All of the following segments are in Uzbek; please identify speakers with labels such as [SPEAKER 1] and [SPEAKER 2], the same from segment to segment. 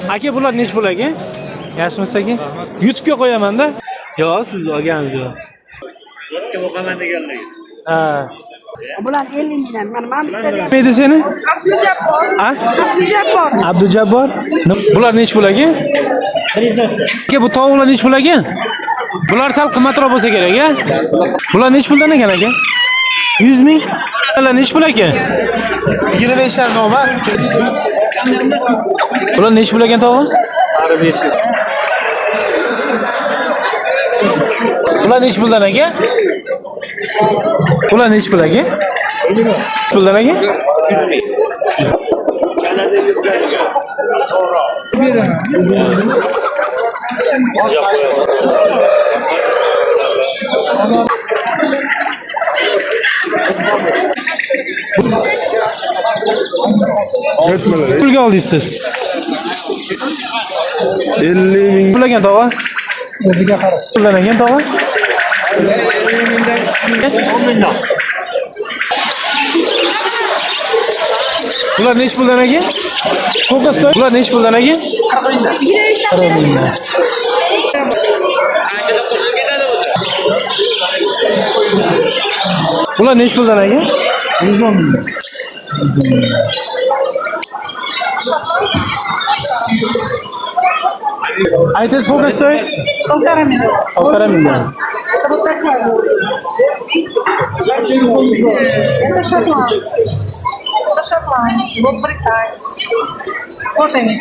[SPEAKER 1] Aka, bular nechi pul aka? Yaxshimisiz aka? YouTube'ga qo'yaman-da. Yo'q, siz olganingiz yo'q.
[SPEAKER 2] Zo'rga boqaman deganligi.
[SPEAKER 1] Ha.
[SPEAKER 3] Bular 50 mingdan. Mana bitta
[SPEAKER 1] Nima edi seni?
[SPEAKER 4] Abdujabbor.
[SPEAKER 1] A?
[SPEAKER 4] Abdujabbor.
[SPEAKER 1] Abdujabbor. Bular nechi pul aka? Aka, bu tovuqlar nechi pul aka? Bular sal qimmatroq bo'lsa kerak, a? Bular nechi puldan ekan aka? 100 ming. Bular nechi pul aka?
[SPEAKER 5] 25 dan noma.
[SPEAKER 1] Bular nechi pul ekan tog'a? Bular nechi puldan aka? Bular nechi pul aka? Puldan aka? Pulga oldingiz siz.
[SPEAKER 5] 50 ming.
[SPEAKER 1] Pul ekan tog'a?
[SPEAKER 5] O'ziga qarab.
[SPEAKER 1] Puldan ekan tog'a? Bular nechi puldan aka? Сколько стоит? Bular nechi puldan aka? 40 mingdan. Bular nechi puldan aka?
[SPEAKER 5] 110 ming.
[SPEAKER 1] А это сколько стоит?
[SPEAKER 3] 1,5 million.
[SPEAKER 1] 1,5 mingdan.
[SPEAKER 3] Это вот такая вот. Видите? Это шотландцы. Это шотландцы. Вот британцы. Вот они.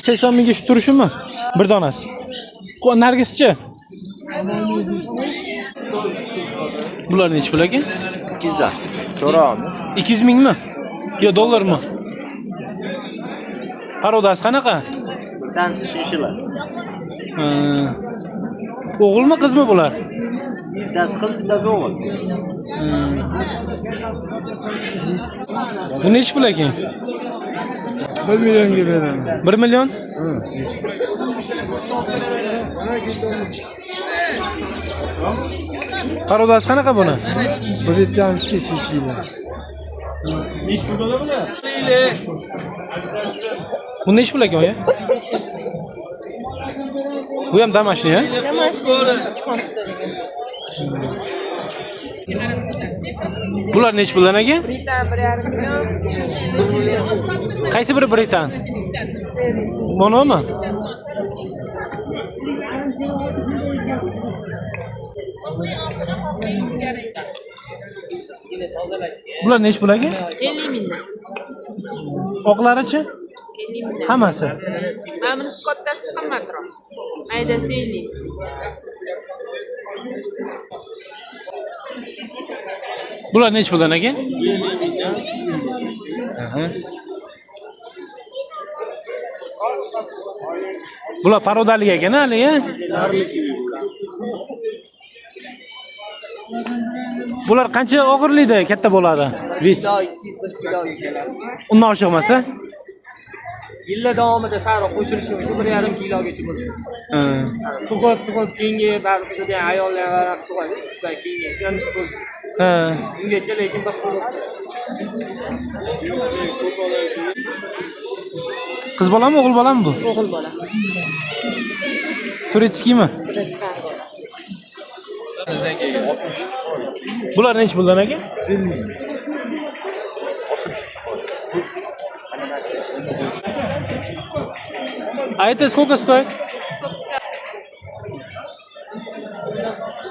[SPEAKER 1] Sakson mingga shu turishimi? Bir donasi. Nargischi? Bular nechi pul aka?
[SPEAKER 2] 200dan. So'ramiz.
[SPEAKER 1] 200 mingmi? Yo dollarmi? Parodasi qanaqa?
[SPEAKER 2] Birdan shinshila.
[SPEAKER 1] Ha. O'g'ilmi, qizmi bular?
[SPEAKER 2] Bittasi qiz, bittasi o'g'il.
[SPEAKER 1] Bu nechi pul aka?
[SPEAKER 5] 1 millionga beraman.
[SPEAKER 1] 1 million? Parodasi qanaqa buni?
[SPEAKER 5] Britanskiy shinshila.
[SPEAKER 1] Bu nechi pul aka oyi? Bu ham домашний, a? Bular nechi puldan aka?
[SPEAKER 4] Britan 1,5 million, shinshilla 2 million.
[SPEAKER 1] Qaysi biri britan?
[SPEAKER 4] Serisi.
[SPEAKER 1] Bunimi? Bular nechi pul aka?
[SPEAKER 4] 50 mingdan.
[SPEAKER 1] Oqlarichi?
[SPEAKER 4] 50 mingdan.
[SPEAKER 1] Hammasi.
[SPEAKER 4] Mana bunisi kattasi qimmatroq. Maydasi 50.
[SPEAKER 1] Bular nechi puldan aka? Bular parodalik ekan hali, a? Bular qancha og'irlikda katta bo'ladi? Vis. Undan oshiq emas, a?
[SPEAKER 6] Yillar davomida sariq qo'shilishi mumkin, 1,5 kilogacha bo'lishi mumkin.
[SPEAKER 1] Ha.
[SPEAKER 6] Tug'ib tug'ib keyingi baribir bizada ham ayollar ham tug'adi, ikkita keyingi shularni bo'lishi mumkin.
[SPEAKER 1] Ha.
[SPEAKER 6] Ungacha lekin bir xil.
[SPEAKER 1] Qiz bolami, o'g'il bolami bu?
[SPEAKER 4] O'g'il bola.
[SPEAKER 1] Turetskiymi? Bular nechi puldan aka? А это сколько стоит?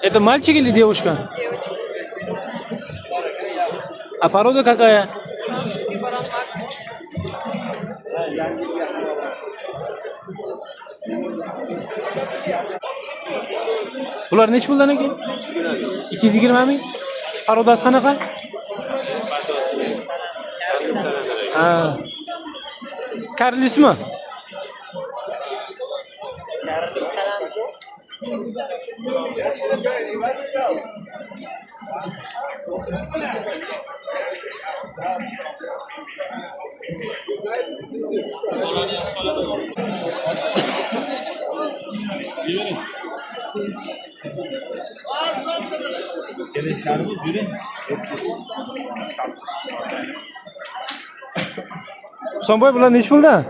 [SPEAKER 1] Это мальчик или девушка?
[SPEAKER 4] Девочка.
[SPEAKER 1] А порода какая? Bular nechi puldan aka? 220 ming. Parodasi qanaqa? Ha. Karlismi? Husanboy, bular nechi puldan?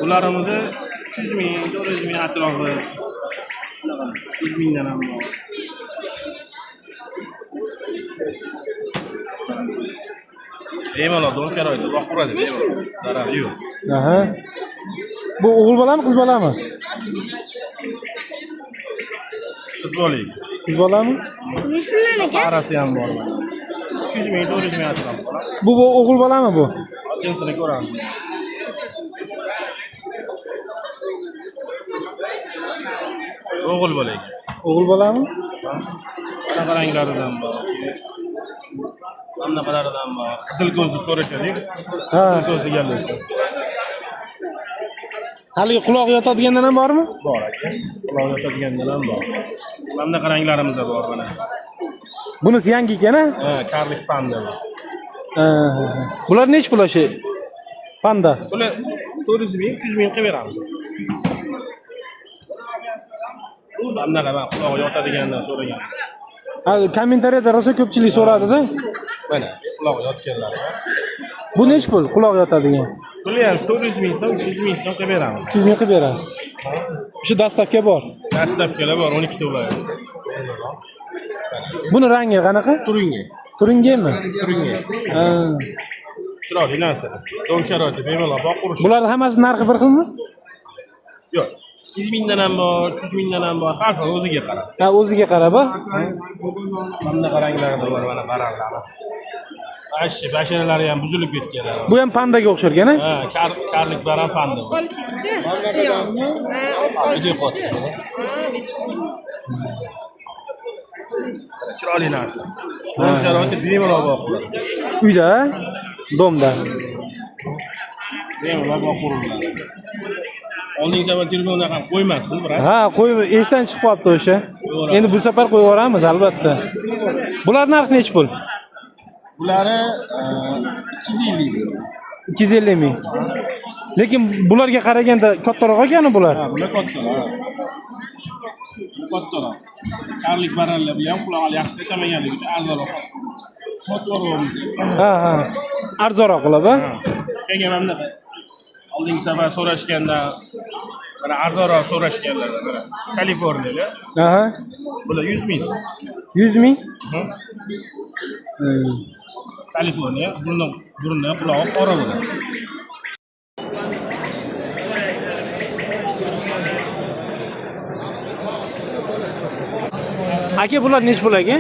[SPEAKER 6] Bularimizni 300 ming, 400 ming atrofi. 100 mingdan ham bor. Bemalol dom sharoitida boqib bemalol. Zarari yo'q.
[SPEAKER 1] Aha. Bu o'g'il bolami, qiz bolami?
[SPEAKER 6] Qiz bola.
[SPEAKER 1] Qiz bolami?
[SPEAKER 6] Parasi ham bor. 300 ming, 400 ming atrofi.
[SPEAKER 1] Bu o'g'il bolami bu?
[SPEAKER 6] Jinsini ko'ramiz. O'g'il bola ekan.
[SPEAKER 1] O'g'il bolami?
[SPEAKER 6] Bunaqa ranglaridan bor. Bunaqalaridan bor. Qizil ko'zni so'rashadi.
[SPEAKER 1] Ha.
[SPEAKER 6] Qizil ko'z deganlar uchun.
[SPEAKER 1] Haligi qulog'i yotadigandan ham bormi?
[SPEAKER 6] Bor aka. Quloq yotadigandan ham bor. Mana bunaqa ranglarimiz bor mana.
[SPEAKER 1] Bunisi yangi ekan, a?
[SPEAKER 6] Ha, karlik panda bu.
[SPEAKER 1] Ha. Bular nechi pul o'sha? Panda.
[SPEAKER 6] Bular 400 ming, 300 ming qilib beramiz. Bunaqa mana qulog'i yotadigandan so'ragan.
[SPEAKER 1] Ha, kommentariyada rosa ko'pchilik so'radida.
[SPEAKER 6] Mana qulog'i yotganlar.
[SPEAKER 1] Bu nechi pul quloq yotadigan?
[SPEAKER 6] Bular ham 400 ming so'm, 300 ming so'm qilib beramiz.
[SPEAKER 1] 300 ming qilib berasiz. O'sha dastavka bor.
[SPEAKER 6] Dastavkalar bor, 12 ta ular.
[SPEAKER 1] Buni rangi qanaqa?
[SPEAKER 6] Turingi.
[SPEAKER 1] Turingemi?
[SPEAKER 6] Turingi.
[SPEAKER 1] Ha.
[SPEAKER 6] Chiroyli narsa. Dom sharoiti bemalol boqib.
[SPEAKER 1] Bularning hammasi narxi bir xilmi?
[SPEAKER 6] Yo'q. 200 mingdan ham bor, 300 mingdan ham bor, har xil o'ziga qarab.
[SPEAKER 1] Ha, o'ziga qarab, ha?
[SPEAKER 6] Mana bunaqa ranglari bor, mana baranlari. Ashi basharalari ham buzilib ketganlar.
[SPEAKER 1] Bu ham pandaga o'xshargan, ha?
[SPEAKER 6] Ha, karlik baran panda.
[SPEAKER 4] Olishingizchi?
[SPEAKER 2] Mamlakatdanmi?
[SPEAKER 4] Ha, olib
[SPEAKER 6] Video
[SPEAKER 4] qolishingizchi?
[SPEAKER 6] qotdi.
[SPEAKER 4] Ha, video.
[SPEAKER 6] Chiroyli narsa. Dom sharoiti bemalol boqiladi.
[SPEAKER 1] Uyda, ha? Domda.
[SPEAKER 6] Bemalol boqiladi. Oldingi safar telefonda ham qo'ymabsiz, biroq.
[SPEAKER 1] Ha, qo'yib esdan chiqib qolibdi o'sha. Endi bu safar qo'yib yuboramiz albatta. Bular narxi nechi pul?
[SPEAKER 6] Bulari 250 ming.
[SPEAKER 1] 250 ming. Lekin bularga qaraganda kattaroq ekan bular.
[SPEAKER 6] Ha, bular kattaroq. Bu kattaroq. Karlik baranlar bular ham qulog'i yaxshi tashlamaganligi uchun arzonroq. Sotib yuboryapmiz.
[SPEAKER 1] Ha, ha. Arzonroq qilib, ha?
[SPEAKER 6] Keyin mana bunaqa. Oldingi safar so'rashganda mana arzonroq so'rashganlar mana Kaliforniyada.
[SPEAKER 1] Aha.
[SPEAKER 6] Bular 100 ming.
[SPEAKER 1] 100 ming?
[SPEAKER 6] Hı.
[SPEAKER 1] Hmm.
[SPEAKER 6] Kaliforniya burni qulog'i qora bo'ladi.
[SPEAKER 1] Aka, bular nechi pul aka?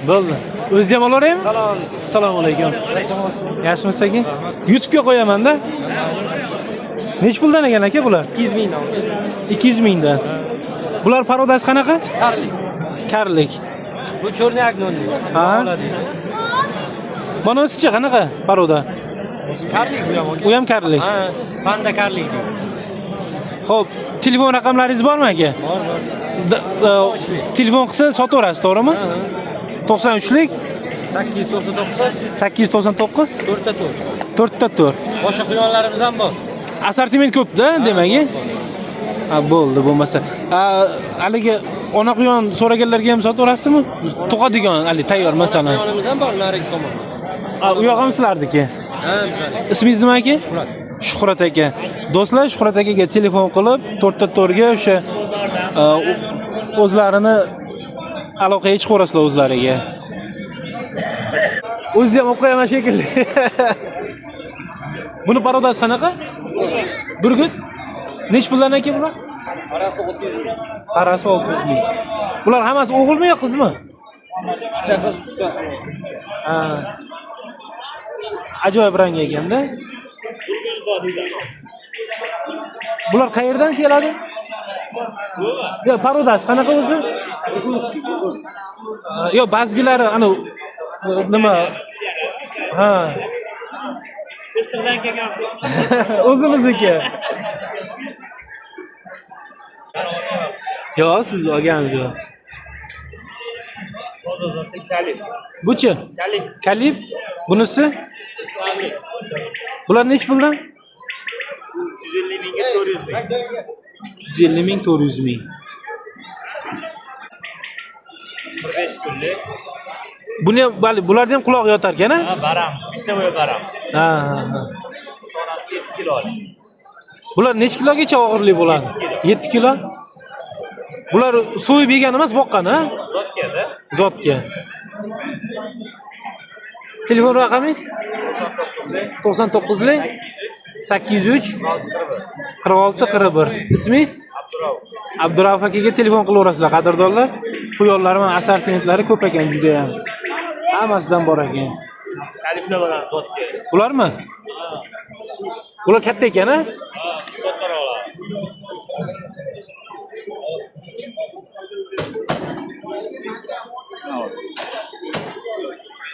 [SPEAKER 1] Bo'ldi. O'zingiz ham olaveraymi? Salom. Assalomu alaykum. Yaxshimisiz aka? YouTube'ga qo'yaman-da. Nechi puldan ekan aka bular?
[SPEAKER 6] 200 mingdan.
[SPEAKER 1] 200 mingdan. Bular parodasi qanaqa?
[SPEAKER 6] Karlik.
[SPEAKER 1] Karlik.
[SPEAKER 6] Bu cho'rni agnoni.
[SPEAKER 1] Ha? Mana o'zichi qanaqa paroda?
[SPEAKER 6] Karlik bu ham.
[SPEAKER 1] U ham karlik.
[SPEAKER 6] Ha, panda karlik.
[SPEAKER 1] Xo'p, telefon raqamlaringiz bormi aka?
[SPEAKER 6] Bor, bor.
[SPEAKER 1] Telefon qilsa sotaverasiz, to'g'rimi? 93lik
[SPEAKER 6] 899
[SPEAKER 1] 899
[SPEAKER 6] 4 4.
[SPEAKER 1] 4 4.
[SPEAKER 6] Boshqa quyonlarimiz ham bor.
[SPEAKER 1] Assortiment ko'p-da, demak. Ha, bo'ldi, bo'lmasa. Haligi ona quyon so'raganlarga ham sotaverasizmi? Tug'adigan, haligi tayyor masalan.
[SPEAKER 6] Quyonimiz ham bor narigi tomonda.
[SPEAKER 1] Ha, u yoq ham sizlarniki.
[SPEAKER 6] Ha, bizani.
[SPEAKER 1] Ismingiz nima aka?
[SPEAKER 6] Shuhrat.
[SPEAKER 1] Shuhrat aka. Do'stlar, Shuhrat akaga telefon qilib, 4 4ga o'sha o'zlarini aloqaga chiqaverasizlar o'zlariga. O'zingiz ham olib qo'yaman shekilli. Buni parodasi qanaqa? Burgut? Nech puldan aka bular? Parasi 600 ming. Parasi 600 ming. Bular hammasi o'g'ilmi yo qizmi? Ikkita qiz, uchta. Ha. Ajoyib rang ekanda. Bular qayerdan keladi? Yo, parodasi qanaqa o'zi? Yo, ba'zilari ana nima? Ha.
[SPEAKER 6] Chirchiqdan kelgan.
[SPEAKER 1] O'zimizniki. Yo, siz olganingiz yo'q.
[SPEAKER 6] Kalif.
[SPEAKER 1] Buchi?
[SPEAKER 6] Kalif.
[SPEAKER 1] Kalif. Bunisi? Bular nech puldan?
[SPEAKER 6] 350 mingga 400 ming.
[SPEAKER 1] 350 ming, 400 ming.
[SPEAKER 6] 45 kunlik.
[SPEAKER 1] Buni ham bularda ham quloq yotar ekan,
[SPEAKER 6] Ha, baram. Bitta bo'yi baram.
[SPEAKER 1] Ha, ha, ha.
[SPEAKER 6] Donasi 7 kilolik.
[SPEAKER 1] Bular necha kilogacha og'irlik bo'ladi? 7 kilo. Bular so'yib yegan emas, boqqan, ha?
[SPEAKER 6] Zotga-da.
[SPEAKER 1] Zotga. Telefon raqamingiz? 99 803 46 41. Ismingiz?
[SPEAKER 6] Abdurauf.
[SPEAKER 1] Abdurauf akaga telefon qilaverasizlar, qadrdonlar. Quyonlar va assortimentlari ko'p ekan juda ham. Hammasidan bor ekan.
[SPEAKER 6] Kaliflar bilan zotga.
[SPEAKER 1] Bularmi? Bular katta ekan, ha?
[SPEAKER 6] Ha, kattaroqlar.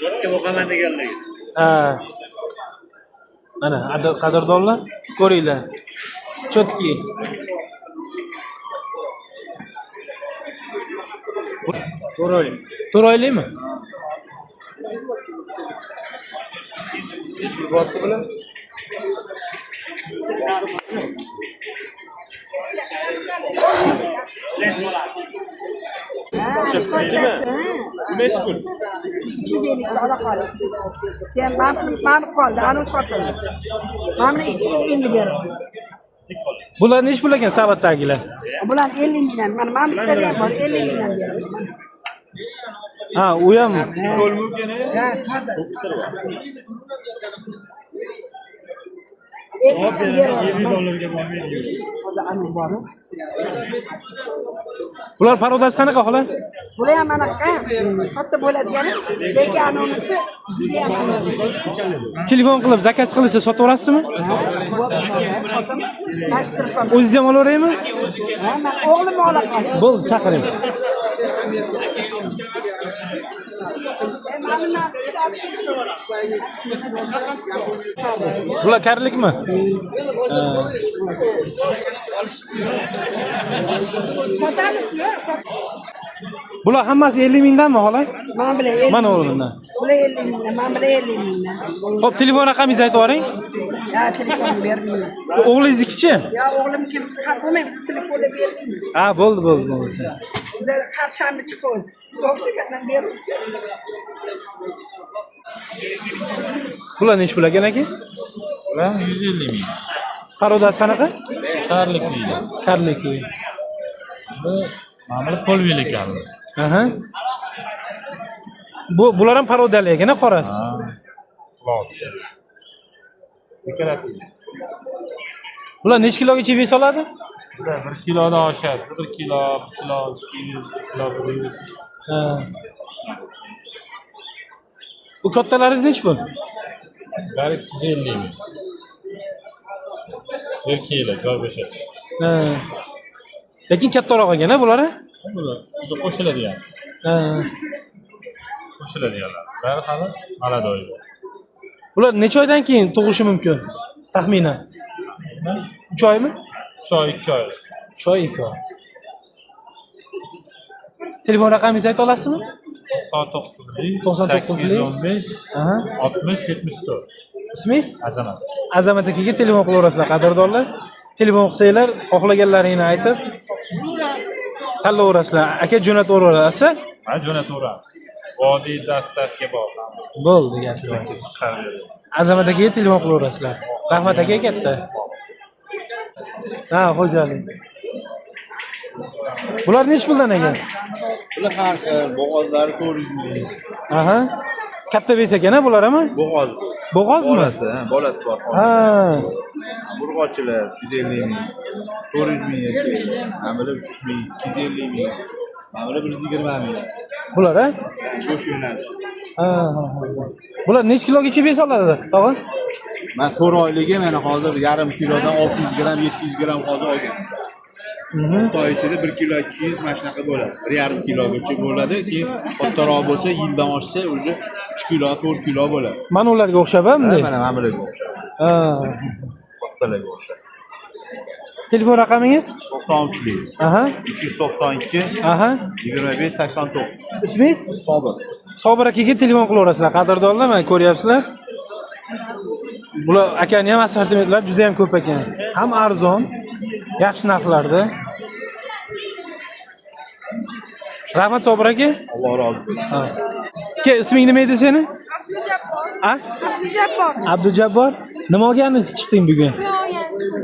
[SPEAKER 6] Zotga boqaman deganlar.
[SPEAKER 1] Ha. Mana qadrdonlar, ko'ringlar. Chotki.
[SPEAKER 2] To'rt oylik.
[SPEAKER 1] 4 oylikmi?
[SPEAKER 2] Nechi pul bo'lyapti bular?
[SPEAKER 6] O'sha siznikimi? Nechi pul?
[SPEAKER 3] 350 ola qoling. Sen mana qoldi, anu sotildi. Mana 200 mingga berdim.
[SPEAKER 1] Bular nechi pul ekan savatdagilar?
[SPEAKER 3] Bular 50 mingdan. Mana bittada ham bor, 50 mingdan berdim.
[SPEAKER 1] Ha, u ham
[SPEAKER 3] Ha, toza. 50 mingdan berdim.
[SPEAKER 6] Dollarga bormaydi.
[SPEAKER 3] Toza anu bor.
[SPEAKER 1] Bular parodasi qanaqa xola?
[SPEAKER 3] Bular ham anaqa katta bo'ladigani, lekin anunisi judayam anaqa.
[SPEAKER 1] Telefon qilib zakaz qilsa sotaverasizmi?
[SPEAKER 3] Sotaman, tashtirib ham.
[SPEAKER 1] O'zingiz ham olaveraymi?
[SPEAKER 3] Ha, man o'g'lim ola qoldi.
[SPEAKER 1] Bo'ldi, chaqiring. Bular karlikmi? Bular hammasi 50 mingdanmi xola?
[SPEAKER 3] Mana bular 50.
[SPEAKER 1] Mana o'rnidan.
[SPEAKER 3] Bular 50 mingdan, mana bular 50 mingdan.
[SPEAKER 1] Xo'p, telefon raqamingizni aytib yuboring.
[SPEAKER 3] Ya telefon bermayman.
[SPEAKER 1] O'g'lingiznikichi?
[SPEAKER 3] Ya o'g'lim kim? Xafa bo'lmang, biz telefonda bermaymiz.
[SPEAKER 1] Ha, bo'ldi, bo'ldi, bo'ldi.
[SPEAKER 3] Bizlar har shanba chiqamiz. O'xshagandan beramiz.
[SPEAKER 1] Bular nechi pul ekan aka?
[SPEAKER 7] Bular 150 ming.
[SPEAKER 1] Parodasi qanaqa?
[SPEAKER 7] Karlik deydi.
[SPEAKER 1] Karlik.
[SPEAKER 7] Bu mana bu polvelikali.
[SPEAKER 1] Aha. Bu bular ham parodali ekan, qorasi.
[SPEAKER 7] Quloq. Dekorativ.
[SPEAKER 1] Bular necha kilogacha ves oladi?
[SPEAKER 7] Bular 1 kilodan oshadi. 1 kilo, 1 kilo 200, 1 kilo 100.
[SPEAKER 1] Ha. Bu kattalaringiz nechi pul?
[SPEAKER 7] Bular 250 ming. 1 kilo joy bo'shatish.
[SPEAKER 1] Ha. Lekin kattaroq ekan, ha bular?
[SPEAKER 7] Bular o'sha qo'shiladigan.
[SPEAKER 1] Ha.
[SPEAKER 7] Qo'shiladiganlar. Bular hali maladoy.
[SPEAKER 1] Bular necha oydan keyin tug'ishi mumkin? Taxminan. 3 oymi?
[SPEAKER 7] 3 oy, 2 oy.
[SPEAKER 1] 3 oy, 2 oy. Telefon raqamingizni ayta olasizmi?
[SPEAKER 7] 99
[SPEAKER 1] 99
[SPEAKER 7] 815
[SPEAKER 1] Aha.
[SPEAKER 7] 60 74.
[SPEAKER 1] Ismingiz?
[SPEAKER 7] Azamat.
[SPEAKER 1] Azamat akaga telefon qilaverasizlar, qadrdonlar. Telefon qilsanglar, xohlaganlaringni aytib tanlayverasizlar. Aka jo'nataverasiz.
[SPEAKER 7] Ha, jo'nataveramiz. Vodiy dastavka bor.
[SPEAKER 1] Bo'ldi gap yo'q.
[SPEAKER 7] Chiqarib beradi.
[SPEAKER 1] Azamat akaga telefon qilaverasizlar. Rahmat aka katta. Ha, xo'jalik. Bular nechi puldan aka?
[SPEAKER 2] Bular har xil bo'g'ozlari 400 ming.
[SPEAKER 1] Aha. Katta ves ekan, ha bular ham?
[SPEAKER 2] Bo'g'oz.
[SPEAKER 1] Bo'g'ozmi?
[SPEAKER 8] Bolasi, ha, bolasi bor.
[SPEAKER 1] Ha.
[SPEAKER 8] Urg'ochilar 350 ming, 400 ming erkak. Mana bular 300 ming, 250 ming. Mana bular 120 ming.
[SPEAKER 1] Bular, ha?
[SPEAKER 8] Go'sht yo'nalishi.
[SPEAKER 1] Ha, ha, ha. Bular necha kilogacha bes oladi, tog'a?
[SPEAKER 8] Man 4 oyligi mana hozir yarim kilodan 600 gramm, 700 gramm hozir olgan. 6 oy ichida 1 kilo 200 mana shunaqa bo'ladi. 1,5 kilogacha bo'ladi. Keyin kattaroq bo'lsa, yildan oshsa уже 3 kilo, 4 kilo bo'ladi.
[SPEAKER 1] Mana ularga o'xshab, ha,
[SPEAKER 8] Ha,
[SPEAKER 1] bunday?
[SPEAKER 8] mana bularga o'xshab.
[SPEAKER 1] Ha.
[SPEAKER 8] Kattalarga o'xshab.
[SPEAKER 1] Telefon raqamingiz?
[SPEAKER 8] 93lik.
[SPEAKER 1] Aha.
[SPEAKER 8] 392
[SPEAKER 1] Aha.
[SPEAKER 8] 25 89.
[SPEAKER 1] Ismingiz?
[SPEAKER 8] Sobir.
[SPEAKER 1] Sobir akaga telefon qilaverasizlar. Qadrdonlar, mana ko'ryapsizlar. Bular akani ham assortimentlar juda ham ko'p ekan. Ham arzon, yaxshi narxlarda. Rahmat Sobir aka.
[SPEAKER 8] Alloh rozi bo'lsin.
[SPEAKER 1] Ha. Aka, isming nima edi seni?
[SPEAKER 9] Abdujabbor.
[SPEAKER 1] A?
[SPEAKER 9] Abdujabbor.
[SPEAKER 1] Abdujabbor. Nima olgani chiqding bugun?
[SPEAKER 9] Olgan chiqdim.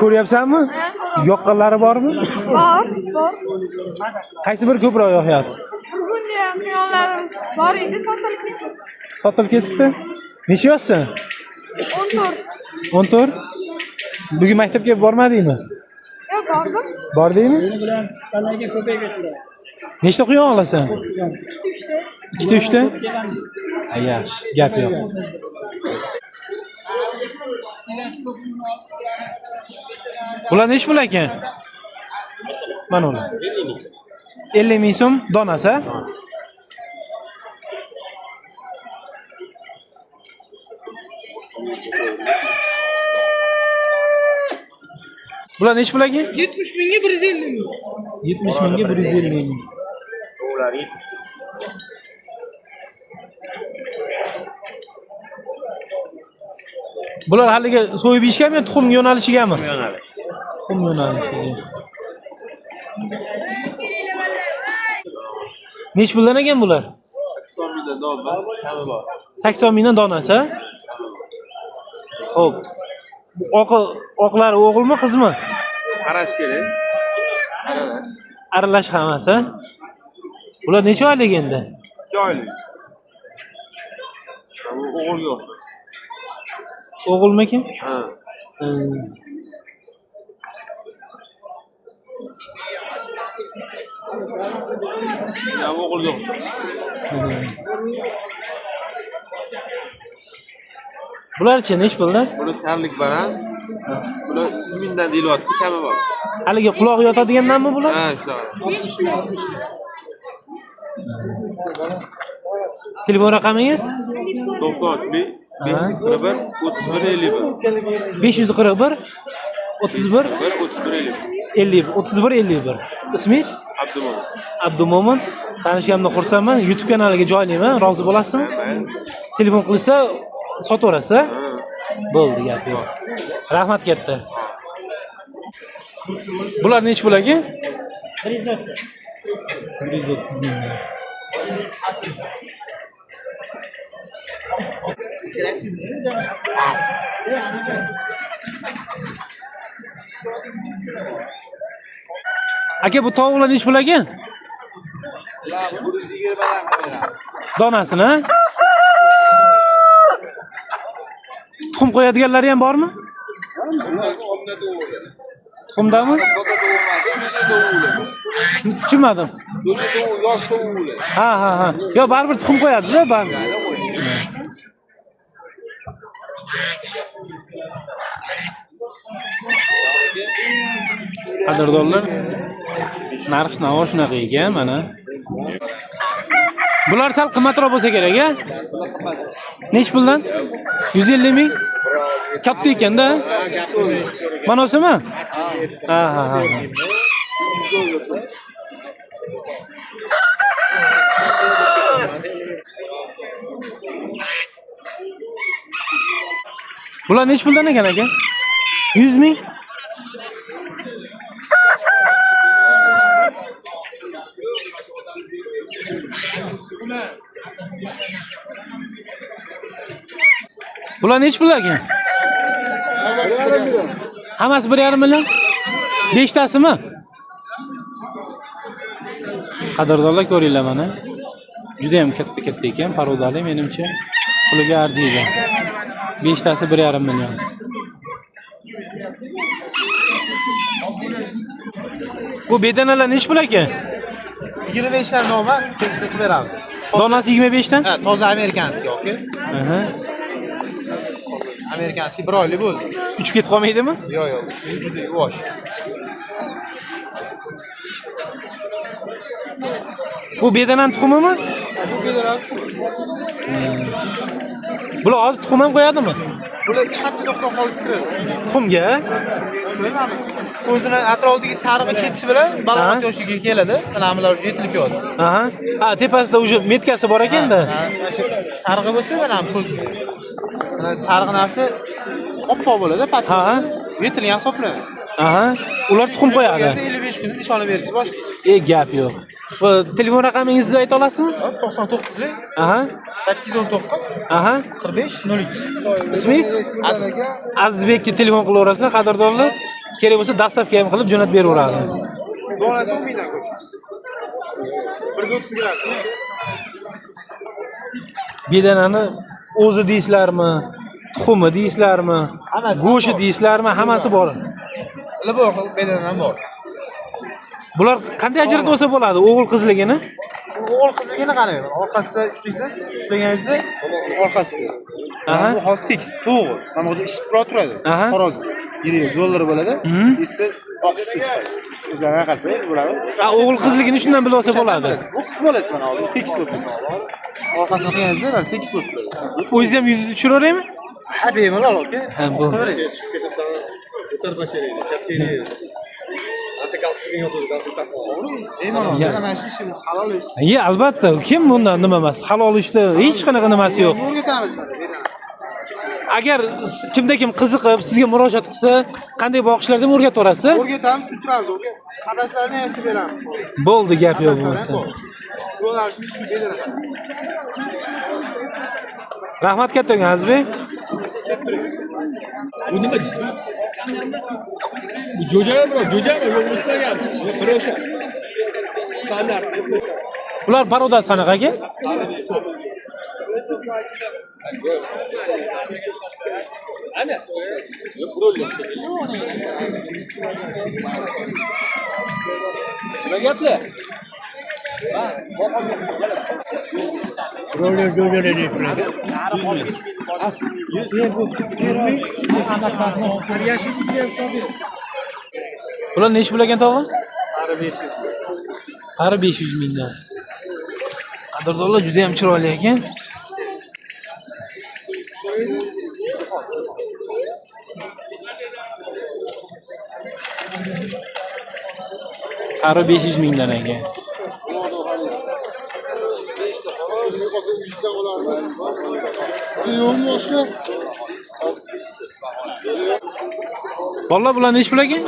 [SPEAKER 1] Ko'ryapsanmi?
[SPEAKER 9] Ha, ko'ryapman.
[SPEAKER 1] Yoqqanlari bormi?
[SPEAKER 9] Bor, bor.
[SPEAKER 1] Qaysi biri ko'proq yoqyapti?
[SPEAKER 9] Bugun ham quyonlarimiz bor edi, sotilib ketdi.
[SPEAKER 1] Sotilib ketibdi. Necha yoshsan?
[SPEAKER 9] 14.
[SPEAKER 1] 14. Bugun maktabga bormadingmi?
[SPEAKER 9] Yo'q, bordim.
[SPEAKER 1] Bordingmi?
[SPEAKER 5] Bilan talaga ko'payib ketdi.
[SPEAKER 1] Nechta quyon olasan?
[SPEAKER 9] Ikkita, uchta.
[SPEAKER 1] Ikkita, uchta? Ha, yaxshi, gap yo'q. Bular nechi pul ekan? Mana ular. 50 ming so'm donasi. Ha? Bular nechi pul aka?
[SPEAKER 4] 70 mingga 150 ming.
[SPEAKER 1] 70 mingga 150 ming. Bular haligi so'yib yeyishgami yo tuxum yo'nalishigami? Tuxum yo'nalishiga. Nechi puldan ekan bular?
[SPEAKER 6] 80 mingdan dona, kami bor.
[SPEAKER 1] 80 mingdan donasi. Ha? Xo'p. Bu oqi oqlari o'g'ilmi, qizmi?
[SPEAKER 6] Qarash kerak. Aralash.
[SPEAKER 1] Aralash hammasi. Ha? Bular necha oylik endi?
[SPEAKER 6] 2 oylik. Bu o'g'ilga o'xshaydi.
[SPEAKER 1] O'g'ilmikin?
[SPEAKER 6] Ha.
[SPEAKER 1] Hmm.
[SPEAKER 6] Ya bu o'g'ilga o'xshaydi.
[SPEAKER 1] Bularchi nechi puldan?
[SPEAKER 6] Buni karlik baran. Bular 300 mingdan deyilyapti, kami bor.
[SPEAKER 1] Haligi qulog'i yotadigandanmi bular?
[SPEAKER 6] Ha, shunaqa.
[SPEAKER 1] Telefon raqamingiz?
[SPEAKER 6] 93lik 541 31 51.
[SPEAKER 1] 541 31
[SPEAKER 6] 1 31 51.
[SPEAKER 1] 51 31 51. Ismingiz?
[SPEAKER 6] Abdumo'min.
[SPEAKER 1] Abdumo'min. Tanishganimdan xursandman. YouTube kanaliga joylayman. Rozi bo'lasizmi? Telefon qilsa sotaverasiz, a? Bo'ldi, gap yo'q. Rahmat katta. Bular nechi pul aka?
[SPEAKER 5] 130.
[SPEAKER 1] 130 ming. Aka, bu tovuqlar nechi pul aka? Donasini, ha? Tuxum qo'yadiganlari ham bormi? Tuxumdami? Tushunmadim. Ha, ha, ha. Yo, baribir tuxum qo'yadi-da, baribir. Qadrdonlar, narx navo shunaqa ekan, mana. Bular sal qimmatroq bo'lsa kerak, a? Nechi puldan? 150 ming. Katta ekanda. Mana o'simi? Ha, ha, ha. Bular nechi puldan ekan aka? 100 ming. Bular nechi pul ekan? Hammasi 1,5 million? 5 tasimi? Qadrdonlar ko'ringlar mana. Juda ham katta-katta ekan, parodali menimcha. Puliga arziydi. 5 tasi 1,5 million. Bu bedanalar nechi pul aka?
[SPEAKER 2] 25 dan noma kelishib qilib beramiz.
[SPEAKER 1] Donasi 25 dan?
[SPEAKER 2] Ha, toza amerikanskiy, okey.
[SPEAKER 1] Aha.
[SPEAKER 2] Amerikanskiy bir oylik bo'ldi.
[SPEAKER 1] Uchib ketib qolmaydimi?
[SPEAKER 2] Yo'q, yo'q, uchmaydi, juda yuvosh.
[SPEAKER 1] Bu bedanani tuxumimi?
[SPEAKER 2] Bu bedana.
[SPEAKER 1] Bular hozir tuxum ham qo'yadimi?
[SPEAKER 2] Bular 2 haftada xudo xohlasa kiradi.
[SPEAKER 1] Tuxumga?
[SPEAKER 2] O'zini atrofidagi sarig'i ketishi bilan balog'at yoshiga keladi. Mana bular уже yetilib keladi.
[SPEAKER 1] Aha. Ha, tepasida уже metkasi bor ekanda.
[SPEAKER 2] Mana shu sarig'i bo'lsa, mana bu ko'z. Mana sariq narsa oppoq bo'ladi, pat.
[SPEAKER 1] Ha.
[SPEAKER 2] Yetilgan hisoblanadi.
[SPEAKER 1] Aha. Ular tuxum qo'yadi.
[SPEAKER 2] 55 kunda nishona berishni boshlaydi.
[SPEAKER 1] Gap yo'q. Bu telefon raqamingizni ayta olasizmi?
[SPEAKER 2] 99lik.
[SPEAKER 1] Aha.
[SPEAKER 2] 819.
[SPEAKER 1] Aha.
[SPEAKER 2] 45 02.
[SPEAKER 1] Ismingiz?
[SPEAKER 2] Aziz.
[SPEAKER 1] Azizbekka telefon qilaverasizlar, qadrdonlar. Kerak bo'lsa dastavka ham qilib jo'natib beraveradi.
[SPEAKER 2] Donasi 10 mingdan qo'shib. 130 gramm.
[SPEAKER 1] Bedanani o'zi deysizlarmi? Tuxumi deysizlarmi? Go'shti deysizlarmi? Hammasi bor.
[SPEAKER 2] Ular bor, bedana ham bor.
[SPEAKER 1] Bular qanday ajratib olsa bo'ladi o'g'il qizligini?
[SPEAKER 2] O'g'il qizligini qarang. Orqasida ushlaysiz, ushlaganingizda orqasi. Bu hozir tekis, to'g'ri. Mana bu ishib turadi. Xo'roz. Yiri zo'rlar bo'ladi. Esa oq suti chiqadi. O'zi anaqasi bo'ladi.
[SPEAKER 1] Ha, o'g'il qizligini shundan bilib olsa bo'ladi.
[SPEAKER 2] Bu qiz bolasi mana hozir tekis bo'lib turadi. Orqasini qilganingizda mana tekis bo'lib turadi.
[SPEAKER 1] O'zingiz ham yuzingizni tushiraveraymi?
[SPEAKER 2] Ha, bemalol aka.
[SPEAKER 1] Ha, bu.
[SPEAKER 2] Bemalol. Mana shu ishimiz halol ish.
[SPEAKER 1] Ye, albatta. Kim bundan nima emas? Halol ishda hech qanaqa nimasi yo'q.
[SPEAKER 2] O'rgatamiz mana bedana.
[SPEAKER 1] Agar kimda kim qiziqib sizga murojaat qilsa, qanday boqishlarni ham o'rgataverasiz?
[SPEAKER 2] O'rgatamiz, tushuntiramiz, o'rgat. Qadaslarni yasab beramiz.
[SPEAKER 1] Bo'ldi, gap yo'q bo'lmasa.
[SPEAKER 2] Yo'nalishimiz shu bedana.
[SPEAKER 1] Rahmat kattakon Azizbek.
[SPEAKER 6] Bu nima? Bu jo'jami bro? Jo'jami? Yo'q, o'smaganmi? Yo'q, qurosha. Standart.
[SPEAKER 1] Ular parodasi qanaqa aka?
[SPEAKER 6] Ana. Yo'q, broiler. Nima gaplar?
[SPEAKER 5] Broiler jo'jalar nechi pul aka?
[SPEAKER 1] Bular nechi pul ekan tog'a? Qari 500 mingdan. Qadrdonlar juda ham chiroyli ekan. Qari 500 mingdan ekan. Bolalar bular nechi pul ekan?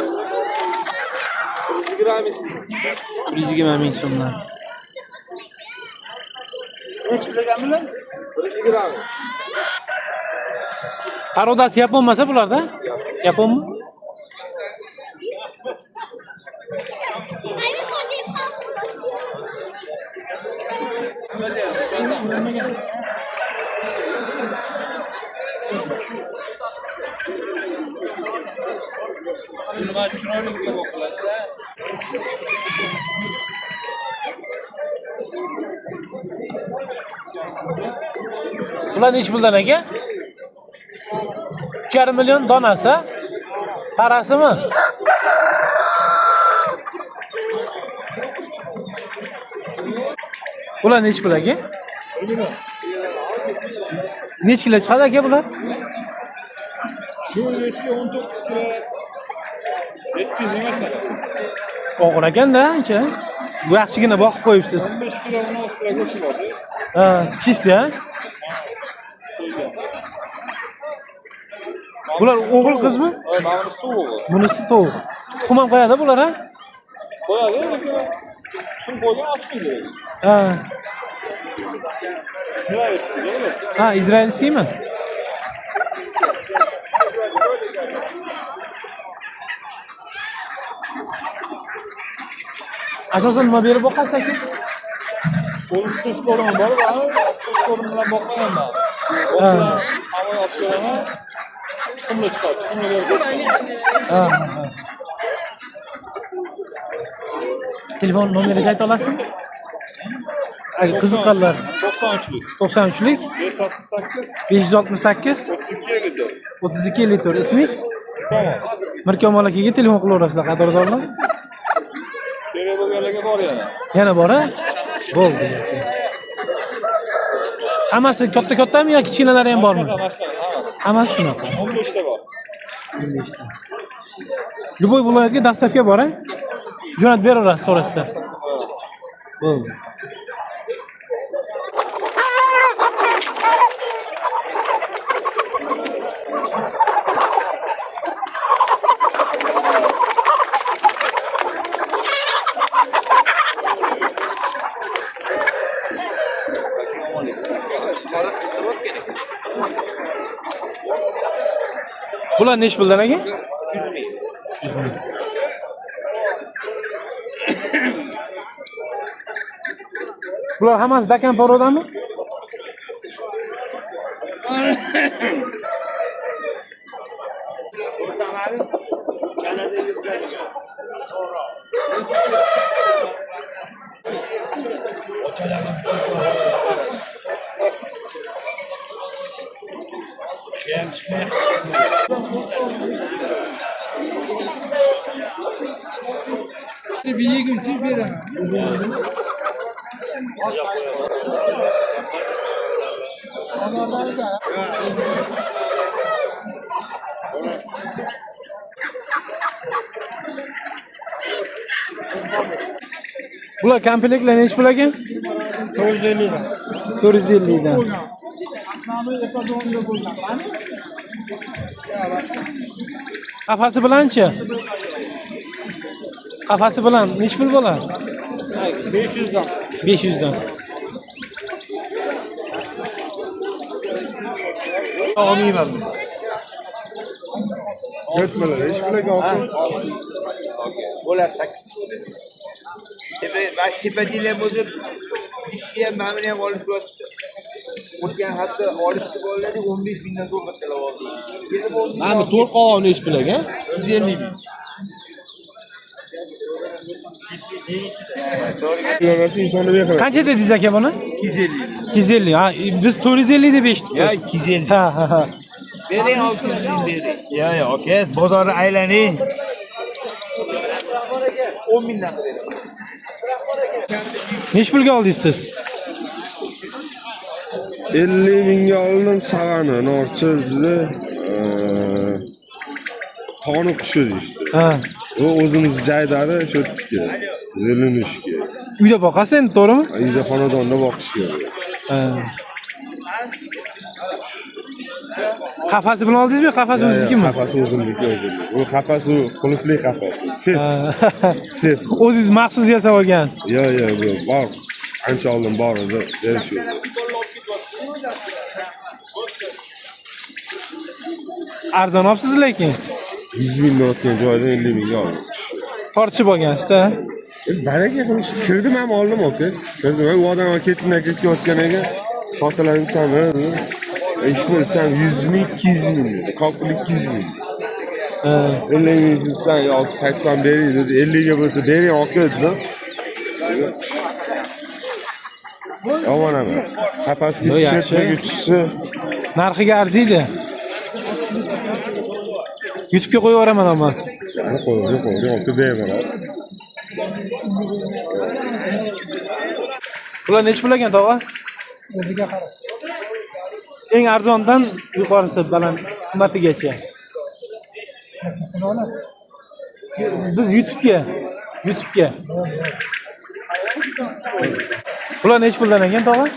[SPEAKER 1] 120 ming so'mdan.
[SPEAKER 2] Nechi pul ekan bular? 120.
[SPEAKER 1] Parodasi yaponmasa bularda? Yaponmi? Bular nechi puldan aka? 3,5 million donasi. Parasimi? Ular nechi pul aka? Nechi kilo chiqadi aka bular?
[SPEAKER 8] Shu eski 19 kilo 700 emas aka.
[SPEAKER 1] Og'ir ekanda ancha. Bu yaxshigina boqib qo'yibsiz.
[SPEAKER 8] 15 kilo 16 kilo go'sht bor.
[SPEAKER 1] Ha, chist ha? Bular o'g'il qizmi?
[SPEAKER 8] Bunisi tovuq.
[SPEAKER 1] Bunisi tovuq. Tuxum ham qo'yadi bular ha?
[SPEAKER 8] Qo'yadi, tuxum qo'ygan ochib beradi.
[SPEAKER 1] Ha.
[SPEAKER 8] Izraelskiy, to'g'rimi?
[SPEAKER 1] Ha, izraelskiymi? Asosan nima berib boqasiz aka?
[SPEAKER 8] O'zi qo'sh ko'rim bor, asosiy ko'rim bilan boqmayman.
[SPEAKER 6] Hamma olib kelaman. Tuxumli chiqadi, tuxumli berib
[SPEAKER 1] Ha, ha. Telefon nomeringizni ayta olasizmi? Agar qiziqqanlar
[SPEAKER 6] 93lik.
[SPEAKER 1] 93lik
[SPEAKER 6] 568
[SPEAKER 1] 568
[SPEAKER 6] 32 54.
[SPEAKER 1] 32 54. Ismingiz?
[SPEAKER 6] Tamam.
[SPEAKER 1] Mirkamol akaga telefon qilaverasizlar, qadrdonlar.
[SPEAKER 6] Kerak bo'lganlarga bor yana.
[SPEAKER 1] Yana bor a? Bo'ldi. Hammasi katta-kattami yo kichkinalari ham bormi?
[SPEAKER 6] Shunaqa, shunaqa, hammasi.
[SPEAKER 1] Hammasi shunaqa.
[SPEAKER 6] 15 ta bor.
[SPEAKER 1] 15 ta. Любой viloyatga доставка bor a? Jo'natib beraverasiz so'rashsa. Bo'ldi. Bular nechi puldan aka? 100 ming. Bular hammasi dakan порода mi? Bular komplektlar nechi pul aka? 450 dan. 450 dan. Qafasi bilanchi? Qafasi bilan nechi pul bo'ladi?
[SPEAKER 5] 500 dan.
[SPEAKER 1] 500 dan.
[SPEAKER 7] Olmayman.
[SPEAKER 10] Ketmalar, hech bilan
[SPEAKER 11] Bo'lar 8. Tepa, tepadilar bo'lib, ishni ham, mana ham olib yotdi. O'tgan hafta olib bolalar 15 mingdan zo'rg'a talab oldi.
[SPEAKER 6] Mana bu to'rt qovog'i nechi pul aka?
[SPEAKER 11] 150 ming.
[SPEAKER 1] Qancha dedingiz aka buni?
[SPEAKER 11] 250.
[SPEAKER 1] 250. Ha, biz 450 deb eshitdik.
[SPEAKER 11] Ya 250.
[SPEAKER 1] Ha, ha, ha.
[SPEAKER 11] Bering 600 ming bering. Ya, ya, aka, bozorni aylaning. 10 mingdan beraman.
[SPEAKER 1] Nechi pulga oldingiz siz?
[SPEAKER 10] 50 mingga oldim sag'ani, norchi bizni tog'ni qushi deyishdi.
[SPEAKER 1] Ha.
[SPEAKER 10] U o'zimiz jaydari shu yerniki. Zelinishki.
[SPEAKER 1] Uyda boqasiz endi, to'g'rimi?
[SPEAKER 10] Uyda xonadonda boqish kerak.
[SPEAKER 1] Ha. Qafasi bilan oldingizmi? Qafas o'zingiznikimi?
[SPEAKER 10] Qafas o'zimniki, o'zimniki. U qafas u qulfli qafas. Sef. Sef.
[SPEAKER 1] O'zingiz maxsus yasab olgansiz.
[SPEAKER 10] Yo'q, yo'q, bu bor. Ancha oldin bor edi, berishuvdi.
[SPEAKER 1] Arzon olibsiz lekin.
[SPEAKER 10] 100 mingdan o'tgan joydan 50 mingga oldim.
[SPEAKER 1] Tortishib olgansiz-da.
[SPEAKER 10] Baraka qilish kirdim ham oldim aka. Kirdim ham u odam ketdan ketayotgan ekan. Sotilar uchami? Ish bo'lsam 100 ming, 200 ming dedi. Kopil 200 ming. 50 ming desam yoki 80 bering dedi. 50 ga bo'lsa bering aka dedim. Yomon emas. Qafasga chertaga tushsa
[SPEAKER 1] narxiga arziydi. YouTube'ga qo'yib yuboraman ammo.
[SPEAKER 10] Yani qo'yib, qo'yib, aka bemalol.
[SPEAKER 1] Bular nechi pul ekan tog'a?
[SPEAKER 5] O'ziga qarab.
[SPEAKER 1] Eng arzondan yuqorisi baland qimmatigacha.
[SPEAKER 5] Qaysisini olasiz?
[SPEAKER 1] Biz YouTube'ga, YouTube'ga. Bular nechi puldan ekan tog'a?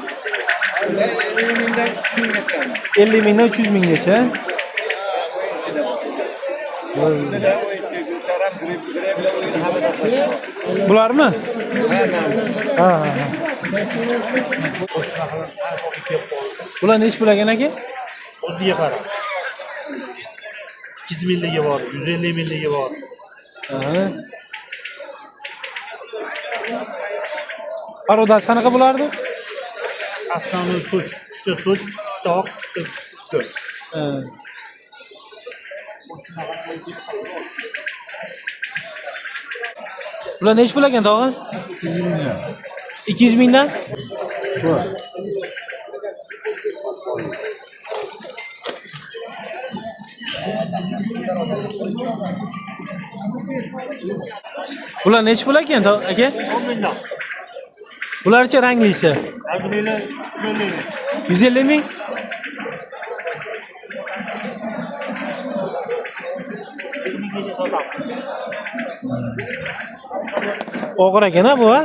[SPEAKER 11] 50 mingdan 300 minggacha.
[SPEAKER 1] 50 mingdan 300 minggacha. Bularmi? Ha, ha. Bular nechi pul ekan aka?
[SPEAKER 5] O'ziga qarab. 200 mingligi bor, 150 mingligi bor.
[SPEAKER 1] Aha. Parodasi qanaqa bo'lardi?
[SPEAKER 5] Aslanli so'ch, 3 ta so'ch, 3 Bitta oq, bitta.
[SPEAKER 1] Bular nechi pul ekan tog'a? 200 mingdan. 200 mingdan? Bular nechi pul ekan aka?
[SPEAKER 5] 10 mingdan.
[SPEAKER 1] Bularchi ranglisi?
[SPEAKER 5] Ranglini 150 ming.
[SPEAKER 1] 150 ming? Og'ir ekan a bu a?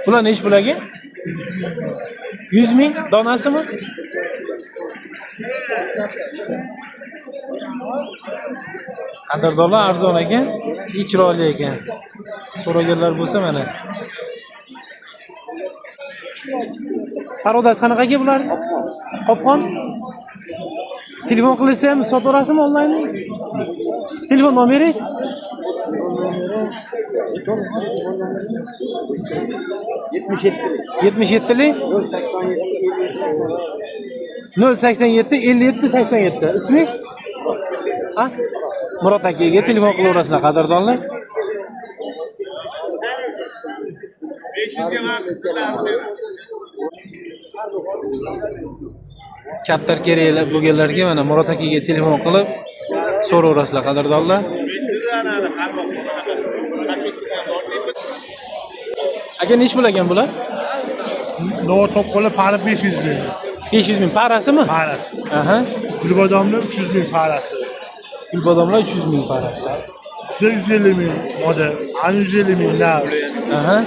[SPEAKER 1] Bular nechi pul aka? 100 ming donasimi? Qadrdonlar arzon ekan, chiroyli ekan. So'raganlar bo'lsa mana. Parodasi qanaqa aka bular? Qopqon. Telefon qilsa ham sotaverasizmi onlayn? Telefon nomeringiz? 77lik 087 57 87. Ismingiz? Ha? Murod akaga telefon qilaverasizlar qadrdonlar. Chapter kerak bo'lganlarga mana Murod akaga telefon qilib so'raverasizlar qadrdonlar. Aka nechi pul ekan bular?
[SPEAKER 5] Novtop qo'li pari 500 ming.
[SPEAKER 1] 500 ming parasimi?
[SPEAKER 5] Parasi.
[SPEAKER 1] Aha.
[SPEAKER 5] Gulbodomlar 300 ming parasi.
[SPEAKER 1] Gulbodomlar 300 ming parasi.
[SPEAKER 5] 150 ming moda, 150 ming nar.
[SPEAKER 1] Aha.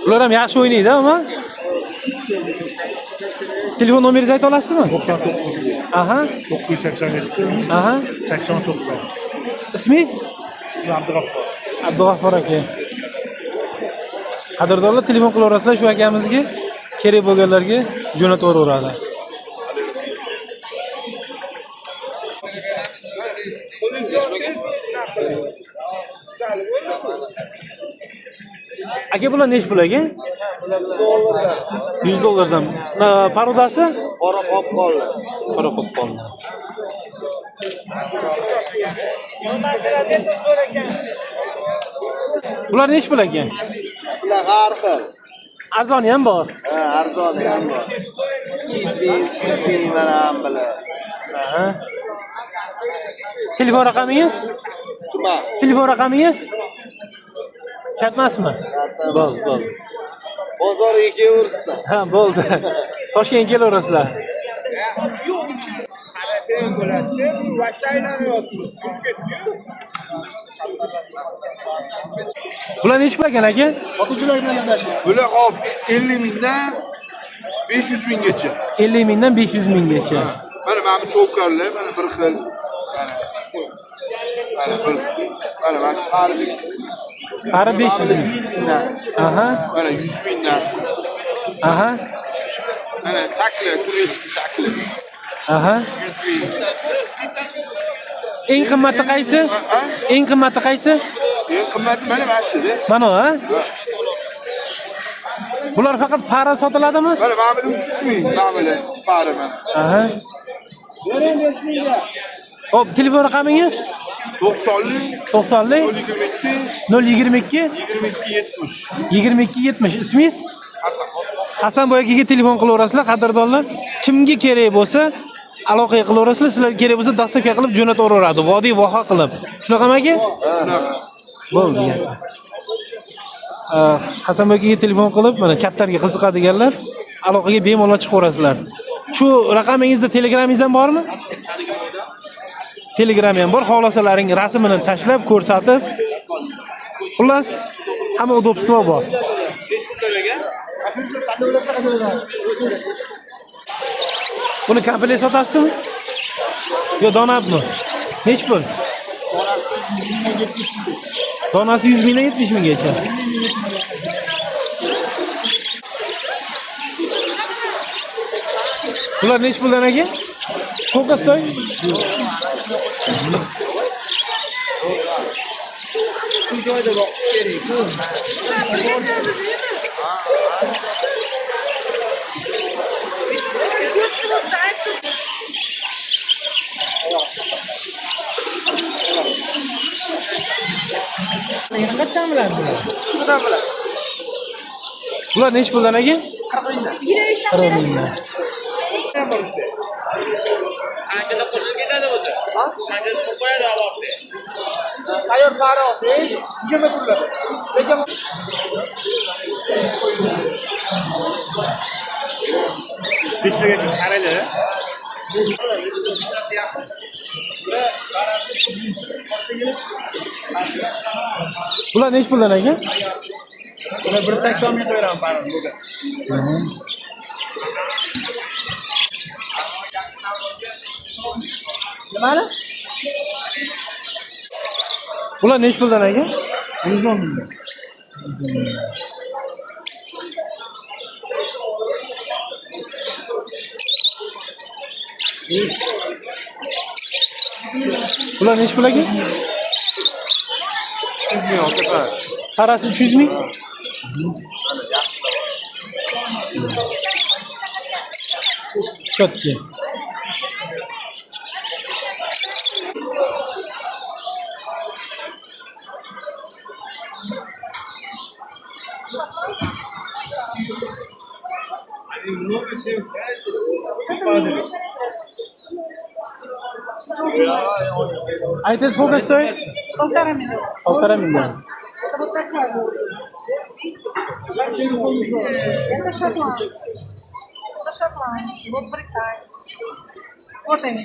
[SPEAKER 1] Bular ham yaxshi o'ynaydi, ammo. Telefon nomeringizni ayta olasizmi?
[SPEAKER 5] 99.
[SPEAKER 1] Aha.
[SPEAKER 5] 987.
[SPEAKER 1] Aha.
[SPEAKER 5] 80 90.
[SPEAKER 1] Ismingiz?
[SPEAKER 5] Ismim Abdug'affor.
[SPEAKER 1] Abdug'affor aka. Qadrdonlar telefon qilaverasizlar shu akamizga, kerak bo'lganlarga jo'nataveradi. Aka bular nechi pul aka? $100 dollardan. Parodasi?
[SPEAKER 11] Qora qopqonlar.
[SPEAKER 1] Qora qopqonlar. Bular nechi pul aka?
[SPEAKER 11] Bular har xil.
[SPEAKER 1] Arzoni ham bor.
[SPEAKER 11] Ha, arzoni ham bor. 200 ming, 300 ming mana ham bular.
[SPEAKER 1] Aha. Telefon raqamingiz?
[SPEAKER 11] Tuma.
[SPEAKER 1] Telefon raqamingiz? Shart emasmi? Bo'ldi, bo'ldi.
[SPEAKER 11] Bozorga kelaversin.
[SPEAKER 1] Ha, bo'ldi. Toshkentga kelaverasizlar. Bular nechi pul ekan aka?
[SPEAKER 8] Sotuvchilar bilan gaplashing. Bular hop 50 mingdan 500 minggacha.
[SPEAKER 1] 50 mingdan 500 minggacha.
[SPEAKER 8] Mana mana bu cho'pkarlar, mana bir xil. Mana bir. Mana mana pari 500.
[SPEAKER 1] Pari 500
[SPEAKER 8] mingdan.
[SPEAKER 1] Aha.
[SPEAKER 8] Mana 100 mingdan.
[SPEAKER 1] Aha.
[SPEAKER 8] Mana takla, turецкий takla.
[SPEAKER 1] Aha.
[SPEAKER 8] 100 ming.
[SPEAKER 1] Eng qimmati qaysi? Eng qimmati qaysi?
[SPEAKER 8] Eng qimmati mana mana shu-da.
[SPEAKER 1] Mana ha? Bular faqat para sotiladimi?
[SPEAKER 8] Mana mana bu 300 ming, mana bular para mana.
[SPEAKER 1] Aha.
[SPEAKER 8] Bering 5 mingga.
[SPEAKER 1] Xo'p, telefon raqamingiz?
[SPEAKER 8] 90lik
[SPEAKER 1] 90lik
[SPEAKER 8] 022
[SPEAKER 1] 022
[SPEAKER 8] 22 70.
[SPEAKER 1] 22 70. Ismingiz?
[SPEAKER 8] Hasan.
[SPEAKER 1] Hasan boy akaga telefon qilaverasizlar, qadrdonlar. Kimga kerak bo'lsa aloqa qilaverasizlar, sizlarga kerak bo'lsa dastavka qilib jo'nataveradi, vodiy voha qilib. Shunaqami aka? Bo'ldi. Hasan boy akaga telefon qilib, mana kaptarga qiziqadiganlar aloqaga bemalol chiqaverasizlar. Shu raqamingizda Telegramingiz ham bormi? Telegram ham bor. Xohlasalaring rasmini tashlab, ko'rsatib. Xullas, hamma udobство bor. Buni komplekt sotasizmi? Yo, donabmi? Nechi pul? Donasi 100 mingdan 70 minggacha. Bular nechi puldan aka? Сколько стоит?
[SPEAKER 11] Joyda boqish kerak.
[SPEAKER 2] Qayerdan biladi bular? Shundan biladi.
[SPEAKER 1] Bular nechi puldan aka? 40 mingdan.
[SPEAKER 11] Qanchada qo'shilib ketadi o'zi? Qanchada pul qo'yadi olib? Tayyor pari olsangiz 20 pul. Lekin
[SPEAKER 6] Beshtaga qaranglar.
[SPEAKER 1] Bular nechi puldan aka?
[SPEAKER 2] Bular 180 ming qo'yaman parini bugun. Nimani?
[SPEAKER 1] Bular nechi puldan aka?
[SPEAKER 2] 110 mingdan.
[SPEAKER 1] Bular nechi pul aka?
[SPEAKER 2] 300 ming aka.
[SPEAKER 1] Qarasi 300 ming. Четкий. А это сколько стоит?
[SPEAKER 3] 1,5 миллиона.
[SPEAKER 1] 1,5 миллиона.
[SPEAKER 3] Это вот такая вот. Это шотландцы. Это шотландцы. Вот британцы. Вот они.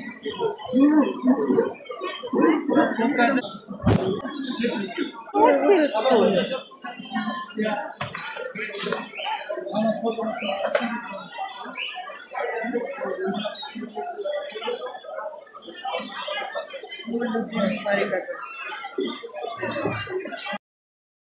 [SPEAKER 3] Смотри, какой.